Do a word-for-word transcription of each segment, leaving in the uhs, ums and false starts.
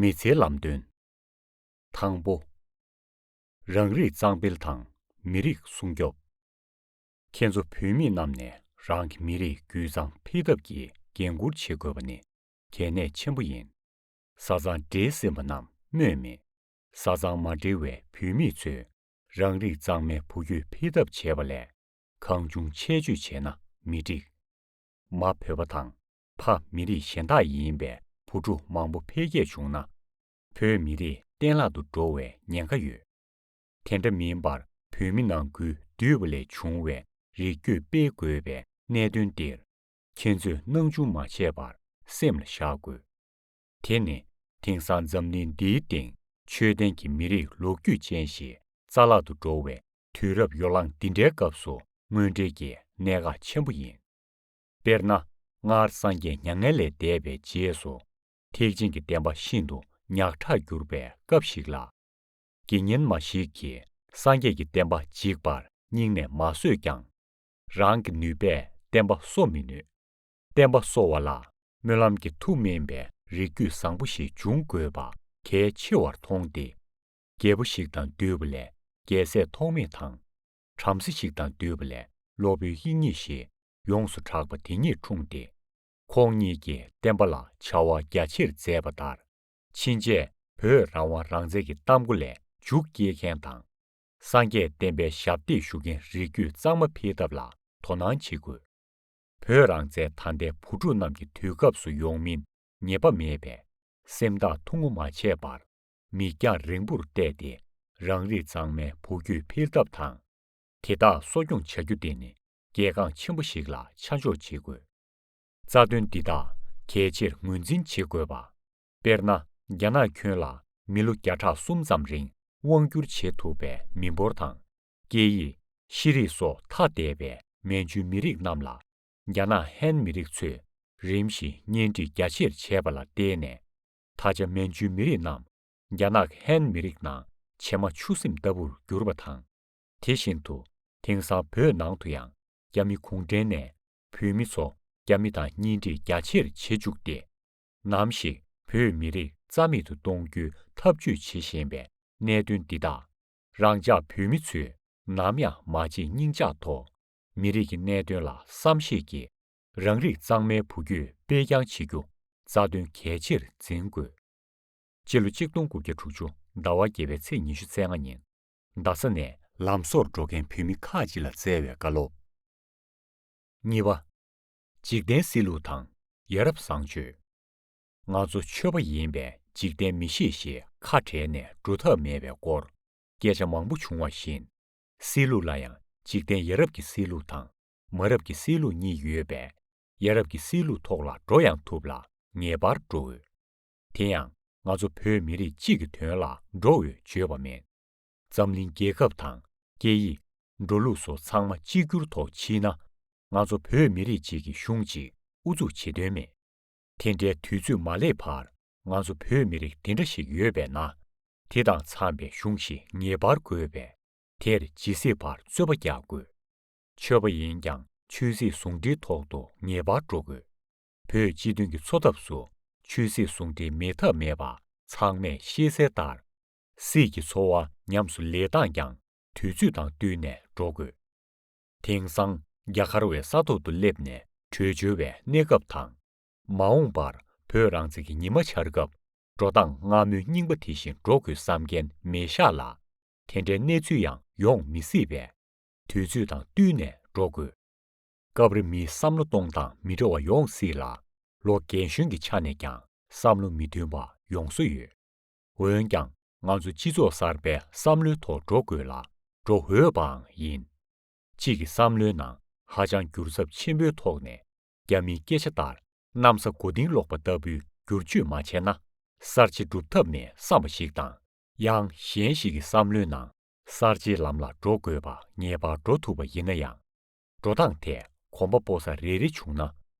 མི་ཚེའི་ལམ་སྟོན། དང་པོ། རང་རིགས་གཙང་སྤེལ་དང་མི་རིགས་སྲུང་སྐྱོབ། ཁྱེད་ཚོ་བུད་མེད་རྣམས་ནས་རང་གི་མི་རིགས་རྒྱུད་གཙང་འཕེལ་ཐབས་ཀྱི་འགན་འཁུར་བྱེད་དགོས་པ་ནི་གལ་གནད་ཆེན་པོ་ཡིན། བཟའ་ཚང་འབྲེལ་ཟིན་པ་རྣམས་སྨོས་མེད། བཟའ་ཚང་མ་འབྲེལ་བའི་བུད་མེད་ཚོས་རང་རིགས་གཙང་མའི་བུ་རྒྱུད་འཕེལ་ཐབས་བྱས་པ་ལས་གང་བྱུང་ཆད་གཅོད་བྱས་ན་མི་འགྲིག། མ་བོད་པ་དང་ཕ་མི་རིགས་གཞན་དག་ཡིན་པའི་བུ་ཕྲུག་མང་པོ་འཕེལ་རྒྱས་བྱུང་ན། བོད་མི་རིགས་གཏན་བརླག་ཏུ་འགྲོ་བའི་ཉེན་ཁ་ཡོད། དེ་འདྲ་མིན་པར་བོད་མི་ནང་ཁུལ་འདུས་པ་ལས་བྱུང་བའི་རིགས་རྒྱུད་སྤེལ་དགོས་པའི་གནད་དོན་འདིར་ཁྱེད་ཚོས་སྣང་ཆུང་མ་བྱས་པར་སེམས་ལ་བཞག་དགོས། དེ་ནི་དེང་སང་འཛམ་གླིང་འདིའི་སྟེང་ཆོས་ལྡན་གྱི་མི་རིགས་ལོ་རྒྱུས་ཅན་ཞིག་རྩ་བརླག་ཏུ་འགྲོ་བའི་དུས་རབས་ཡོ་ལང་འདི་འདྲའི་སྐབས་སུ་དངོས་འབྲེལ་གྱི་གནད་འགག་ཆེན་པོ་ཡིན། དཔེར་ན། སྔར་སངས་རྒྱས་མྱ་ངན་ལས་འདས་པའི་རྗེས་སུ་ཐེག་ཆེན་གྱི་བསྟན་པ་ཤིན་ཏུ་ཉག་ཕྲ་གྱུར་པའི་སྐབས་ཤིག་ལ། དགེ་བསྙེན་མ་ཞིག་གིས་སངས་རྒྱས་ཀྱི་བསྟན་པ་འཇིག་པར་སྙིང་ནས་མ་བཟོད་ཀྱང་། རང་གི་ནུས་པས་བསྟན་པ་གསོ་མི་ནུས། བསྟན་པ་གསོ་བ་ལ་སྨོན་ལམ་གྱི་མཐུ་སྨིན་པའི་རིགས་རྒྱུད་བཟང་པོ་ཞིག་འབྱུང་དགོས་པ་གལ་ཆེ་བར་མཐོང་སྟེ། རྒྱལ་པོ་ཞིག་དང་འདུས་པ་ལས་རྒྱལ་སྲས་ཐོགས་མེད་དང་། བྲམ་ཟེ་ཞིག་དང་འདུས་པ་ལས་སློབ་དཔོན་དབྱིག་གཉེན་ཞེས་ཡོངས་སུ་གྲགས་པ་དེ་ཉིད་འཁྲུངས་ཏེ། ཁོང་གཉིས་ཀྱིས་བསྟན་པ་ལ་བྱ་བ་རྒྱ་ཆེར་མཛད་པ་ལྟར། ཕྱིན་ཆད་བོད་རང་དབང་རང་བཙན་གྱི་གཏམ་སྒོ་ལས་མཇུག་སྐྱེལ་མཁན་དང་། སངས་རྒྱས་བསྟན་པའི་ཞབས་འདེགས་ཞུ་མཁན་རིགས་རྒྱུད་གཙང་མ་འཕེལ་ཐབས་ལ་དོ་སྣང་བྱེད་དགོས། བོད་རང་བཙན་ད་ལྟའི་བུ་ཕྲུག་རྣམས་ཀྱི་དུས་སྐབས་སུ་ཡོང་མིན་ངེས་པ་མེད་པས། སེམས་ཐག་ཐུང་ངུ་མ་བྱས་པར། མིག་རྒྱང་རིང་པོར་བལྟས་ཏེ། རང་རིགས་གཙང་མའི་བུ་རྒྱུད་འཕེལ་ཐབས་དང་། དེ་དག་གསོ་སྐྱོང་བྱ་རྒྱུ་དེ་ནི་གལ་འགངས་ཆེན་པོ་ཞིག་ལ་ཆ་འཇོག་བྱེད་དགོས། རྩ་དོན་འདི་དག་གལ་ཆེར་ངོས་འཛིན་བྱེད་དགོས་པ། དཔེར་ན། རྒྱ་ནག་ཁྱོན་ལ་མི་ལོ་བརྒྱ་ཕྲག་གསུམ་ཙམ་རིང་དབང་བསྒྱུར་བྱེད་ཐུབ་པའི་མི་འབོར་དང་། སྐད་ཡིག་ཤེས་རིག་སོགས་ཐ་དད་པའི་མན་ཇུའི་མི་རིགས་རྣམས་ལ། རྒྱ་ནག་ཧན་མི་རིགས་ཚོས་རིམ་བཞིན་གཉེན་སྒྲིག་རྒྱ་ཆེར་བྱས་པ་ལ་བརྟེན་ནས། ད་ཆ་མན་ཇུའི་མི་རིགས་རྣམས་རྒྱ་ནག་ཧན་མི་རིགས་ནང་བྱེ་མ་ཆུ་སྲིན་ལྟ་བུར་གྱུར་པ་དང་། དེ་བཞིན་དུ་དེང་སང་བོད་ནང་དུ་ཡང་རྒྱ་མི་གུང་ཁྲན་ནས་བོད་མི་ཚོ་རྒྱ་མི་དང་གཉེན་སྒྲིག་རྒྱ་ཆེར་བྱེད་བཅུག་སྟེ། ནམ་ཞིག་བོད་མི་རིགས་རྩ་མེད་དུ་གཏོང་རྒྱུའི་ཐབས་ཇུས་བྱེད་བཞིན་པའི་གནད་དོན་འདི་དག་རང་ཅག་བོད་མི་ཚོས་ནམ་ཡང་མ་བརྗེད་སྙིང་བཅངས་ཐོག་མི་རིགས་ཀྱི་གནད་དོན་ལ་བསམ་ཤེས་ཀྱིས་རང་རིགས་གཙང་མའི་བུ་རྒྱུད་སྤེལ་རྐྱང་བྱེད་རྒྱུ་རྩ་དོན་གལ་ཆེར་འཛིན་དགོས། སྤྱི་ལོ་གཅིག་སྟོང་དགུ་བརྒྱ་དྲུག་ཅུ་ཟླ་བ་བརྒྱད་པའི་ཚེས་ཉི་ཤུ་རྩ་ལྔ་ཉིན། རྡ་ས་ནས་ལམ་བཟོར་འགྲོ་མཁན་བོད་མི་ཁག་ཅིག་ལ་བསྩལ་བའི་བཀའ་སློབ། གཉིས་པ། འཇིག་རྟེན་སྲིད་ལུགས་དང་ཡ་རབས་བཟང་སྤྱོད། ང་ཚོ་ཆོས་པ་ཡིན་པས་འཇིག་རྟེན་མི་ཤེས་ཞེས་ཁ་བྲལ་ནས་འགྲོ་ཐབས་མེད་པའི་སྐོར་སྐད་ཆ་མང་པོ་བྱུང་བ་བཞིན། སྲིད་ལུགས་ལ་ཡང་འཇིག་རྟེན་ཡ་རབས་ཀྱི་སྲིད་ལུགས་དང་མ་རབས་ཀྱི་སྲིད་ལུགས་གཉིས་ཡོད་པས། ཡ་རབས་ཀྱི་སྲིད་ལུགས་ཐོག་ལ་འགྲོ་ཡང་ཐུབ་ལ་ངེས་པར་འགྲོ་འོས། དེ་ཡང་ང་ཚོ་བོད་མི་རིགས་གཅིག་གི་དོན་ལ་འགྲོ་འོས་བརྗོད་པ་མེད། འཛམ་གླིང་རྒྱལ་ཁབ་དང་སྐད་ཡིག་འགྲོ་ལུགས་སོགས་ཚང་མ་གཅིག་གྱུར་ཐོག་ཕྱིན་ན། ང་ཚོ་བོད་མི་རིགས་གཅིག་གི་གཞུང་གཅིག་དབུ་འཛུགས་བྱེད་དོན་མེད། དེ་འདྲའི་དུས་ཚོད་མ་སླེབས་བར་ང་ཚོ་བོད་མི་རིགས་འདི་འདྲ་ཞིག་ཡོད་པས་ན། དེ་དང་འཚམས་པའི་གཞུང་ཞིག་ངེས་པར་དགོས་པས། དེར་ཇི་སྲིད་བར་རྩོད་པ་རྒྱག་དགོས། ཆོས་པ་ཡིན་ཀྱང་ཆོས་སྲིད་ཟུང་འབྲེལ་ཐོག་ཏུ་ངེས་པར་འགྲོ་དགོས། བོད་སྤྱི་མཐུན་གྱི་འཚོ་ཐབས་སུ་ཆོས་སྲིད་ཟུང་འབྲེལ་མེད་ཐབས་མེད་པ་ཚང་མས་ཤེས་གསལ་ལྟར། སྲིད་ཀྱི་འཚོ་བ་ཉམས་སུ་ལེན་སྟངས་ཀྱང་དུས་ཚོད་དང་བསྟུན་ནས་འགྲོ་དགོས། དེང་སང་རྒྱ་གར་བའི་ས་ཐོག་ཏུ་སླེབས་ནས་བྲོས་བྱོལ་བའི་གནས་སྐབས་དང་། མ་འོངས་པར་བོད་རང་བཙན་གྱི་ཉི་མ་འཆར་སྐབས་འགྲོ་སྟངས་སྔ་མོའི་རྙིང་པ་དེ་བཞིན་འགྲོ་དགོས་བསམ་མཁན་མེད་ཤག་ལ། དེ་འདྲའི་གནས་ཚུལ་ཡང་ཡོང་མི་སྲིད་པས། དུས་ཚོད་དང་བསྟུན་ནས་འགྲོ་དགོས། སྐབས་རེ་མིའི་བསམ་བློ་གཏོང་སྟངས་མི་འདྲ་བ་ཡོང་སྲིད་ལ། ལོ་རྒན་གཞོན་གྱི་ཆ་ནས་ཀྱང་བསམ་བློ་མི་མཐུན་པ་ཡོང་བཟོ་ཡོད། འོན་ཀྱང་ང་ཚོ་སྤྱི་ཚོགས་གསར་པའི་བསམ་བློའི་ཐོག་འགྲོ་དགོས་ལ་འགྲོ་འོས་པའང་ཡིན། གཅིག་གི་བསམ་བློའི་ནང་ཧ་ཅང་འགྱུར་ཚབས་ཆེན་པོའི་ཐོག་ནས་རྒྱ་མིའི་སྐད་ཆ་ལྟར་གནམ་ས་མགོ་རྟིང་སློག་པ་ལྟ་བུའི་བསྒྱུར་བཅོས་མ་བྱས་ན། གསར་བརྗེ་སྒྲུབ་ཐབས་མེད་བསམ་པ་ཞིག་དང་། ཡང་གཞན་ཞིག་གི་བསམ་བློའི་ནང་གསར་བརྗེའི་ལམ་ལ་འགྲོ་དགོས་པ་ངེས་པར་འགྲོ་ཐུབ་པ་ཡིན་ན་ཡང་། འགྲོ་སྟངས་དེ་གོམ་པ་སྤོ་ས་རེ་རེ་བྱུང་ན།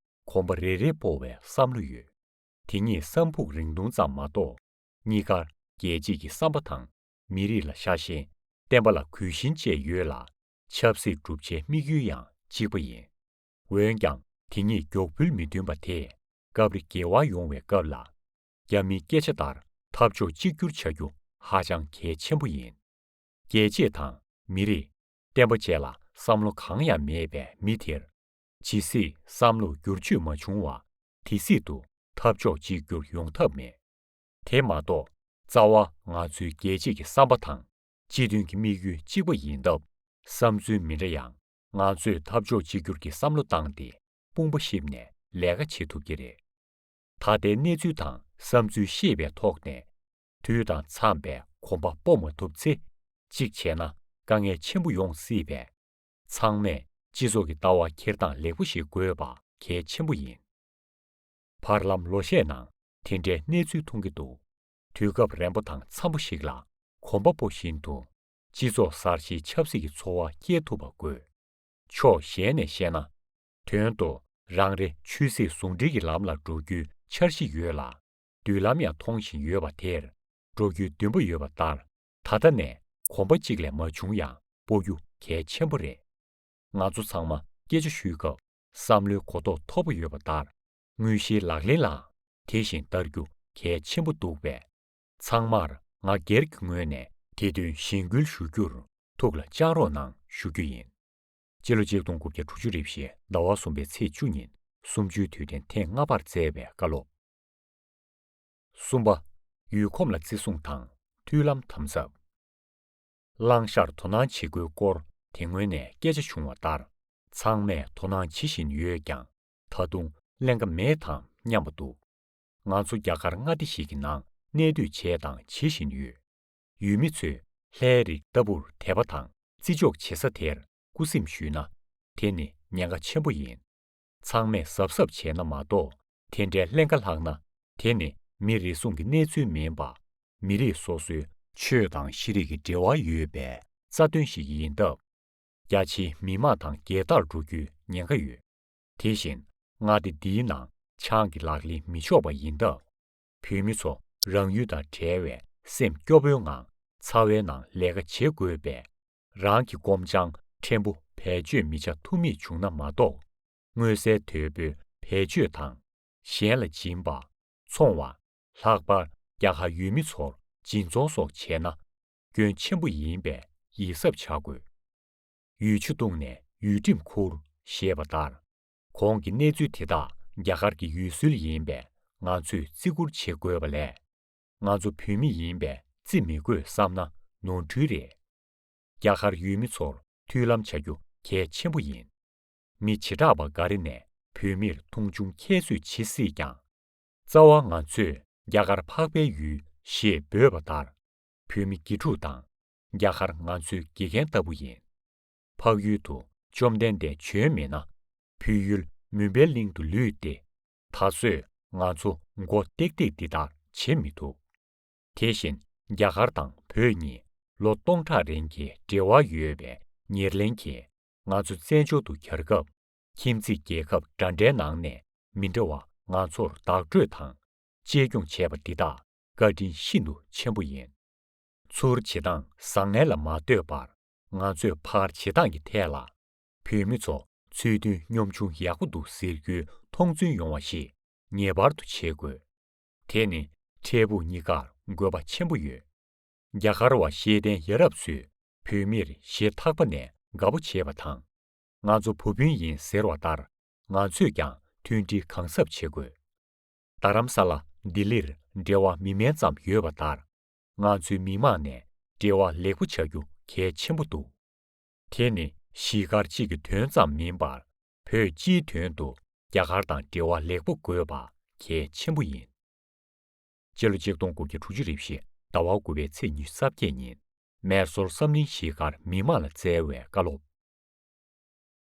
གོམ་པ་རེ་རེ་སྤོ་བའི་བསམ་བློ་ཡོད། དེ་གཉིས་སམ་ཕུག་རིང་ཐུང་ཙམ་མ་གཏོགས། གཉིས་ཀར་རྒྱལ་གཅེས་ཀྱི་བསམ་པ་དང་། མི་རིགས་ལ་ཤ་ཞེན། བསྟན་པ་ལ་གུས་ཞེན་བཅས་ཡོད་ལ། ཆབ་སྲིད་སྒྲུབ་བྱའི་དམིགས་ཡུལ་ཡང་གཅིག་པ་ཡིན། འོན་ཀྱང་དེ་གཉིས་མགྱོགས་འཕུལ་མི་མཐུན་པ་དེས་སྐབས་རེ་འགལ་བ་ཡོང་བའི་སྐབས་ལ། རྒྱ་མིའི་སྐད་ཆ་ལྟར་ འཐབ་ཕྱོགས་གཅིག་གྱུར་བྱ་རྒྱུ་ཧ་ཅང་གལ་ཆེན་པོ་ཡིན། རྒྱལ་གཅེས་དང་མི་རིགས། བསྟན་པ་བཅས་ལ་བསམ་བློ་གང་ཡང་མེད་པའི་མི་དེར། ཇི་སྲིད་བསམ་བློ་བསྒྱུར་བཅོས་མ་བྱུང་བ། དེ་སྲིད་དུ་འཐབ་ཕྱོགས་གཅིག་གྱུར་ཡོང་ཐབས་མེད། དེ་མ་གཏོགས། རྩ་བ་ང་ཚོའི་རྒྱལ་གཅེས་ཀྱི་བསམ་པ་དང་། སྤྱི་མཐུན་གྱི་དམིགས་ཡུལ་གཅིག་པ་ཡིན་སྟབས། བསམ་ཚུལ་མི་འདྲ་ཡང་། ང་ཚོས་འཐབ་ཕྱོགས་གཅིག་གྱུར་གྱི་བསམ་བློ་བཏང་སྟེ། དཔུང་པ་གཤིབས་ནས་ལས་ཀ་བྱེད་ཐུབ་ཀྱི་རེད། ད་ལྟའི་གནས་ཚུལ་དང་བསམ་ཚུལ་ཤེས་པའི་ཐོག་ནས། དུས་དང་འཚམས་པའི་གོམ་པ་སྤོ་མ་ཐུབ་ཚེ། གཅིག་བྱས་ན་དཀའ་ངལ་ཆེན་པོ་ཡོང་སྲིད་པས། ཚང་མས་སྤྱི་ཚོགས་ཀྱི་ལྟ་བ་འཁྱེར་སྟངས་ལེགས་པོ་ཞིག་དགོས་པ་གལ་ཆེན་པོ་ཡིན། བར་ལམ་ལོ་ཤས་ནང་དེ་འདྲའི་གནས་ཚུལ་མཐོང་གི་འདུག་དུས་སྐབས་རན་པོ་དང་འཚམ་པོ་ཞིག་ལ་གོམ་པ་སྤོ་བཞིན་དུ། སྤྱི་ཚོགས་གསར་བརྗེའི་ཆབ་སྲིད་ཀྱི་འཚོ་བ་སྐྱེལ་ཐུབ་པ་དགོས། ཕྱོགས་གཞན་ནས་བཤད་ན། དོན་དུ་རང་རེ་ཆོས་སྲིད་ཟུང་འབྲེལ་གྱི་ལམ་ལ་འགྲོ་རྒྱུའི་འཆར་གཞི་ཡོད་ལ། མདུན་ལམ་ཡང་མཐོང་བཞིན་ཡོད་པ་དེར། འགྲོ་རྒྱུའི་འདུན་པ་ཡོད་པ་ལྟར། ད་ལྟ་ནས་གོམ་པ་གཅིག་ལས་མ་བྱུང་ཡང་སྤོ་རྒྱུ་གལ་ཆེན་པོ་རེད། ང་ཚོ་ཚང་མ་སྐད་ཆ་ཤོད་སྐབས་བསམ་བློའི་གོ་རྟོགས་མཐོ་པོ་ཡོད་པ་ལྟར། དངོས་གཞིའི་ལག་ལེན་ལའང་དེ་བཞིན་བསྟར་རྒྱུ་གལ་ཆེན་པོ་འདུག་པས། ཚང་མར་ང་སྒེར་གྱི་ངོས་ནས་དེ་དོན་གཞེན་སྐུལ་ཞུ་རྒྱུར་ཐུགས་ལ་བཅངས་རོགས་གནང་ཞུ་རྒྱུ་ཡིན། སྤྱི་ལོ་ཆིག་སྟོང་དགུ་བརྒྱ་དྲུག་ཅུ་རེ་བཞི་ཟླ་བ་གསུམ་པའི་ཚེས་བཅུ་ཉིན་གསུམ་བཅུའི་དུས་དྲན་ཐེངས་ལྔ་པར་བསྩལ་བའི་བཀའ་སློབ། གསུམ་པ། ཡུལ་ཁོམ་ལ་བརྩི་སྲུང་དང་མཐུན་ལམ་དམ་ཟབ། གླེང་བཞར་དོ་སྣང་བྱེད་དགོས་སྐོར་དེ་སྔོན་ནས་སྐད་ཆ་བྱུང་བ་ལྟར། ཚང་མས་དོ་སྣང་བྱེད་བཞིན་ཡོད་ཀྱང་། ད་དུང་ཀླན་ཀ་མེད་དམ་སྙམ་པ་འདུག་ང་ཚོ་རྒྱ་གར་མངའ་སྡེ་ཞིག་གི་ནང་གནས་སྡོད་བྱས་དང་བྱེད་བཞིན་ཡོད། ཡུལ་མི་ཚོས་ལྷའི་རིགས་ལྟ་བུར་དད་པ་དང་བརྩི་འཇོག་བྱེད་ས་དེར་སྐུ་སེམས་ཞུས་ན། དེ་ནི་ཉེན་ཁ་ཆེན་པོ་ཡིན། ཚང་མས་གཟབ་གཟབ་བྱས་ན་མ་གཏོགས། དེ་འདྲའི་ཀླན་ཀ་ལྷག་ན། དེ་ནི་མི་རེ་ཟུང་གི་གནས་ཚུལ་མིན་པ། མི་རིགས་སོ་སོའི་ཆོས་དང་ཤེས་རིག་གི་འབྲེལ་བ་ཡོད་པའི་རྩ་དོན་ཞིག་ཡིན་སྟབས། རྒྱ་ཆེའི་མི་དམངས་དང་འགལ་ཟླར་འགྲོ་རྒྱུའི་ཉེན་ཁ་ཡོད། དེ་བཞིན་མངའ་སྡེ་འདིའི་ནང་ཆང་གི་ལག་ལེན་མི་ཆོག་པ་ཡིན་སྟབས། བོད་མི་ཚོ་རང་ཡུལ་དང་བྲལ་བའི་སེམས་སྐྱོ་པོའི་ངང་ཚ་བའི་ནང་ལས་ཀ་བྱེད་དགོས་པས། རང་གི་སྒོམ་བྱང་ཕྲན་བུ་བེད་སྤྱོད་མི་བྱ་ཐུབ་མེད་བྱུང་ན་མ་གཏོགས། མངོན་གསལ་དོད་པོའི་བེད་སྤྱོད་དང་། གཞན་ལ་སྦྱིན་པ། འཚོང་བ། ལྷག་པར་རྒྱ་གར་ཡུལ་མི་ཚོར་སྦྱིན་ཚོང་སོགས་བྱས་ན། སྐྱོན་ཆེན་པོ་ཡིན་པས་ཡིད་གཟབ་བྱ་དགོས། ཡུལ་ཆུ་བཏུང་ནས་ཡུལ་ཁྲིམས་ཁུར་ཞེས་པ་ལྟར། གོང་གི་གནས་ཚུལ་དེ་དག་རྒྱ་གར་གྱི་ཡུལ་སྲོལ་ཡིན་པས། ང་ཚོས་བརྩི་བཀུར་བྱེད་དགོས་པ་ལས། ང་ཚོ་བོད་མི་ཡིན་པས་བརྩི་མི་དགོས་བསམ་ན་ནོར་འཁྲུལ་རེད། རྒྱ་གར་ཡུལ་མི་ཚོར་མཐུན་ལམ་བྱ་རྒྱུ་གལ་ཆེན་པོ་ཡིན། མི་བྱེ་བྲག་པ་འགའ་རེ་ནས་བོད་མིར་མཐོང་ཆུང་ཁྱད་གསོད་བྱེད་སྲིད་ཀྱང་། རྩ་བ་ང་ཚོས་རྒྱ་གར་འཕགས་པའི་ཡུལ་ཞེས་འབོད་པ་ལྟར། བོད་མི་དགེ་ཕྲུག་དང་རྒྱ་གར་ང་ཚོའི་དགེ་རྒན་ལྟ་བུ་ཡིན། འཕགས་ཡུལ་དུ་བཅོམ་ལྡན་འདས་བྱོན་མེད་ན། བོད་ཡུལ་མུན་པའི་གླིང་དུ་ལུས་ཏེ། ད་གཟོད་ང་ཚོ་མགོ་བཏེགས་བཏེགས་འདི་ལྟར་བྱེད་མི་ཐུབ། དེ་བཞིན་རྒྱ་གར་དང་བོད་གཉིས་ལོ་སྟོང་ཕྲག་རིང་གི་འབྲེལ་བ་ཡོད་པའི་ཉེར་ལེན་གྱིས། ང་ཚོ་བཙན་བྱོལ་དུ་གྱར་སྐབས། ཁྱིམ་མཚེས་རྒྱལ་ཁབ་འདྲ་འདྲའི་ནང་ནས་མི་འདྲ་བ་ང་ཚོར་བདག་སྤྲོད་དང་གཅེས་སྐྱོང་བྱས་པ་འདི་དག་བཀའ་དྲིན་ཤིན་ཏུ་ཆེན་པོ་ཡིན། ཚུར་བྱེད་སྟངས་བཟང་ངན་ལ་མ་ལྟོས་པར། ང་ཚོས་ཕར་བྱེད་སྟངས་ཀྱི་ཐད་ལ། བོད་མི་ཚོ་ཚུལ་མཐུན་གཉོམ་ཆུང་ཡག་པོ་འདུག་ཟེར་རྒྱུའི་མཐོང་ཚུལ་ཡོང་བ་ཞིག་ངེས་པར་དུ་བྱེད་དགོས། དེ་ནི་འཕྲལ་ཕུགས་གཉིས་ཀར་དགོས་པ་ཆེན་པོ་ཡོད། རྒྱ་གར་བ་ཤེས་ལྡན་ཡ་རབས་ཚོས་བོད་མིར་ཞེ་ཐག་པ་ནས་དགའ་པོ་བྱེད་པ་དང་། ང་ཚོ་བུ་སྤུན་ཡིན་ཟེར་བ་ལྟར། ང་ཚོས་ཀྱང་མཐུན་སྒྲིལ་གང་ཟབ་བྱེད་དགོས། རྡ་རམ་ས་ལ་ལྡི་ལིར་འབྲེལ་བ་མི་དམན་ཙམ་ཡོད་པ་ལྟར། ང་ཚོའི་མི་མང་ནས་འབྲེལ་བ་ལེགས་པོ་བྱ་རྒྱུ་གལ་ཆེན་པོ་འདུག་དེ་ནི་གཞིས་སྒར་གཅིག་གི་དོན་ཙམ་མིན་པར། བོད་སྤྱིའི་དོན་དུ་རྒྱ་གར་དང་འབྲེལ་བ་ལེགས་པོ་དགོས་པ་གལ་ཆེན་པོ་ཡིན། སྤྱི་ལོ་ཆིག་སྟོང་དགུ་བརྒྱ་དྲུག་ཅུ་རེ་བཞི་ཟླ་བ་དགུ་པའི་ཚེས་ཉི་ཤུ་རྩ་བརྒྱད་ཉིན། མེ་སོར་བསམ་གླིང་གཞིས་སྒར་མི་མང་ལ་བསྩལ་བའི་བཀའ་སློབ།